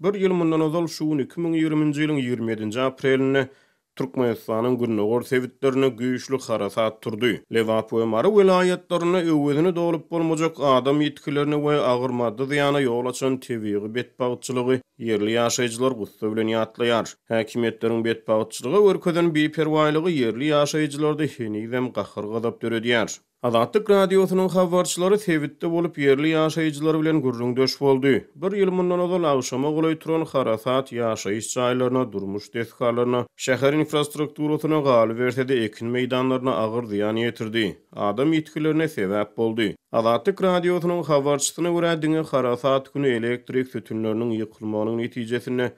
Bir ýyl mundan ozal şu gün 2020-nji ýylyň 27-nji aprelinde Türkmenistanyň gündogar sebitlerinde güýçli harasat turdy. Lebap we Mary welaýatlarynda öwezini dolup bolmajak adam ýitgilerine we agyr maddy zyýana ýol açan tebigy betbagtçylygy ýerli ýaşaýjylar gussa bilen ýatlaýar. Häkimiýetleriň betbagtçylyga görkezen biperwaýlygy ýerli ýaşaýjylarda henizem gahar-gazap döredýär. Azatlyk Radiosynyň habarçylary sebitde bolup, ýerli ýaşaýjylar bilen gürrüňdeş boldy. Bir ýyl mundan ozal agşama golaý turan harasat ýaşaýyş jaýlaryna, durmuş desgalaryna, şäher infrastrukturasyna, galyberse-de, ekin meýdanlaryna agyr zyýan ýetirdi, adam ýitgilerine sebäp boldy. Azatlyk Radiosynyň habarçysyna görä, diňe harasat güni elektrik sütünleriniň ýykylmagynyň netijesinde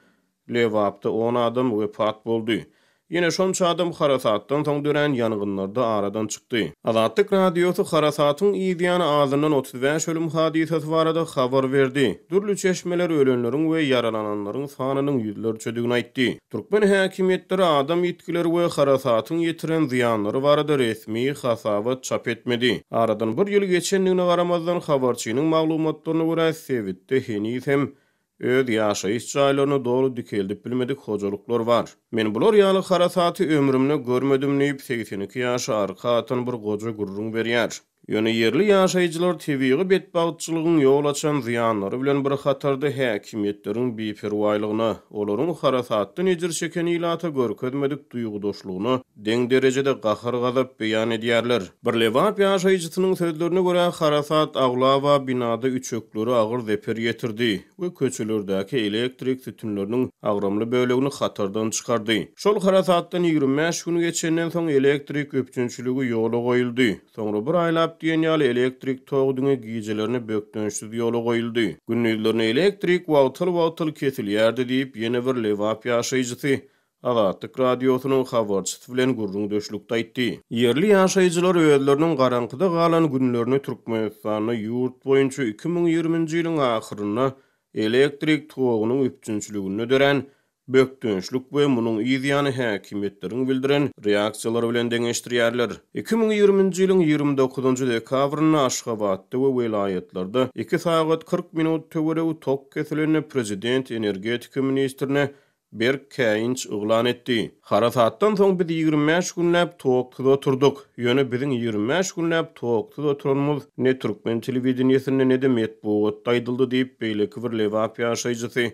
Lebapda on adam wepat boldy. Ýene şonça adam harasatdan soň dörän ýangynlarda aradan çykdy. Azatlyk Radiosy harasatyň yzýany azyndan 35 ölüm hadysasy barada habar berdi. Dürli çeşmeler ölenleriň we ýaralananlaryň sanynyň ýüzlerçedigini aýtdy. Türkmen häkimiýetleri adam ýitgileri we harasatyň ýetiren zyýanlary barada resmi hasabat çap etmedi. Aradan bir ýyl geçendigine garamazdan, habarçynyň maglumatlaryna görä, sebitde heniz hem Öz ýaşaýyş jaýlaryny doly dikeldip bilmedik hojalyklar bar. Men bular ýaly harasaty ömrümde görmedim diýip, 82 ýaşy arka atan bir goja gürrüň berýär. Ýöne ýerli ýaşaýjylar tebigy betbagtçylygyň ýol açan zyýanlary bilen bir hatarda häkimiýetleriň biperwaýlygyna, olaryň harasatdan ejir çeken ilata görkezmedik duýgudaşlygyna deň derejede gahar-gazap beýan edýärler. Bir lebap ýaşaýjysynyň sözlerine görä, harasat aglaba binada üçeklere agyr zeper ýetirdi we köçelerdäki elektrik sütünleriniň agramly bölegini hatardan çykardy. Şol harasatdan 25 gün geçenden soň elektrik üpjünçiligi ýola goýuldy. Soňra bir aýlap diýen ýaly elektrik togy diňe gijelerine bökdençsiz ýola goýuldy. Gündizlerine elektrik wagtal-wagtal kesilýärdi diýip, ýene bir lebap ýaşaýjysy Azatlyk Radiosynyň habarçysy bilen gürrüňdeşlikde aýtdy. Ýerli ýaşaýjylar özleriniň garaňkyda galan günlerini Türkmenistanda ýurt boýunça 2020-nji ýylyň ahyrynda elektrik togunyň üpjünçiliginde dörän bökdençlik we munuň yz ýany häkimiýetleriň bildiren reaksiýalary bilen deňeşdirýärler. 2020-nji ýylyň 29-njy dekabrynda Aşgabatda we welaýatlarda iki sagat 40 minut töweregi tok kesilende prezident energetika ministrine berk käýinç yglan etdi. Harasatdan soň biz 25 günläp toksuz oturdyk. Ýöne biziň 25 günläp toksuz oturanymyz ne türkmen telewideniýesinde, ne-de metbugatda aýdyldy diýip, beýleki bir lebap ýaşaýjysy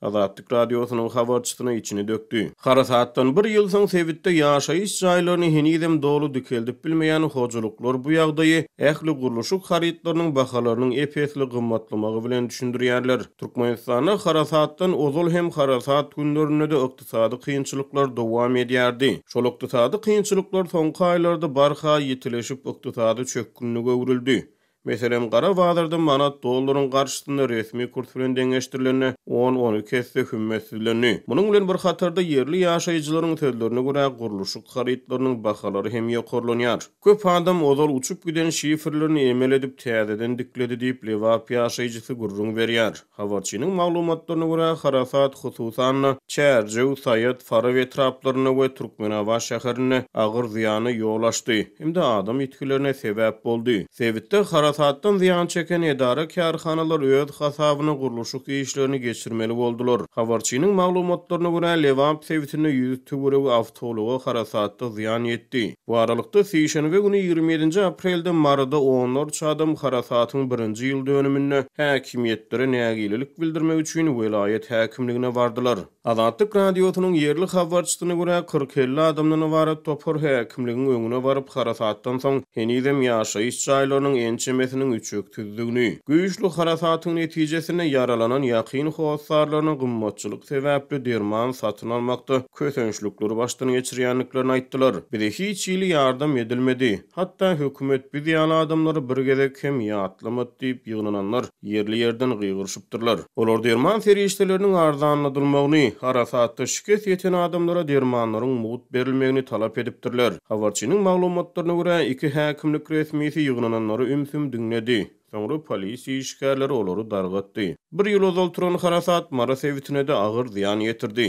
Azatlyk Radiosynyň habarçysyna içini dökdi. Harasatdan bir ýyl soň sebitde ýaşaýyş jaýlaryny henizem doly dikeldip bilmeýän hojalyklar bu ýagdaýy ähli gurluşyk harytlarynyň bahalarynyň ep-esli gymmatlamagy bilen düşündirýärler. Türkmenistanda harasatdan ozal hem harasat günlerinde-de ykdysady kynçylyklar dowam edýärdi. Şol ykdysady kynçylyklar soňky aýlarda barha ýitileşip ykdysady çökgünlige öwrüldi. Meselem, gara bazarda manat dollaryň garşysynda resmi kurs bilen deňeşdirilende on-on iki esse hümmetsizlendi. Munuň bilen bir hatarda ýerli ýaşaýjylaryň sözlerine görä gurluşyk harytlarynyň bahalary hem ýokarlanýar. Köp adam ozal uçup giden şifrlerini emel edip täzeden dikledi diýip, lebap ýaşaýjysy gürrüň berýär. Habarçynyň maglumatlaryna görä, harasat, hususan-da, Çärjew, Saýat, Farap etraplarynda we Türkmenabat şäherinde agyr zyýana ýol açdy hem-de adam ýitgilerine sebäp boldy. Sebitde harasatdan zyýan çeken edara-kärhanalar öz hasabyna gurluşyk işlerini geçirmeli boldular. Habarçynyň maglumatlaryna görä, Lebap sebitinde 100 töweregi awtoulaga harasatda zyýan ýetdi. Bu aralykda, sişenbe güni 27-nji aprelde Maryda onlarça adam harasatyň birinji ýyl dönüminde häkimiýetlere nägilelik bildirmek üçin welaýat häkimligine bardylar. Azatlyk Radiosynyň ýerli habarçysyna görä, kyrk-elli adamdan ybarat topar häkimligiň öňüne baryp, harasatdan soň henizem ýaşaýyş jaýlarynyň ençemesiniň üçeksizdigini, güýçli harasatyň netijesinde ýaralanan ýakyn hossarlaryna gymmatçylyk sebäpli derman satyn almakda kösençlikleri başdan geçirýändiklerini aýtdylar. Bize hiç hili ýardam edilmedi. Hatda hökümet biz ýaly adamlary bir gezek hem ýatlamady diýip, ýygnananlar ýerli-ýerden gygyryşypdyrlar. Olar derman serişdeleriniň arzanladylmagyny, harasatda şikes ýeten adamlara dermanlaryň mugt berilmegini talap edipdirler. Habarçynyň maglumatlaryna görä, iki häkimlik resmisi ýygnananlary ümsüm diňledi. Soňra polisiýa işgärleri olary dargatdy. Bir ýyl ozal turan harasat Mary sebitine-de agyr zyýan ýetirdi.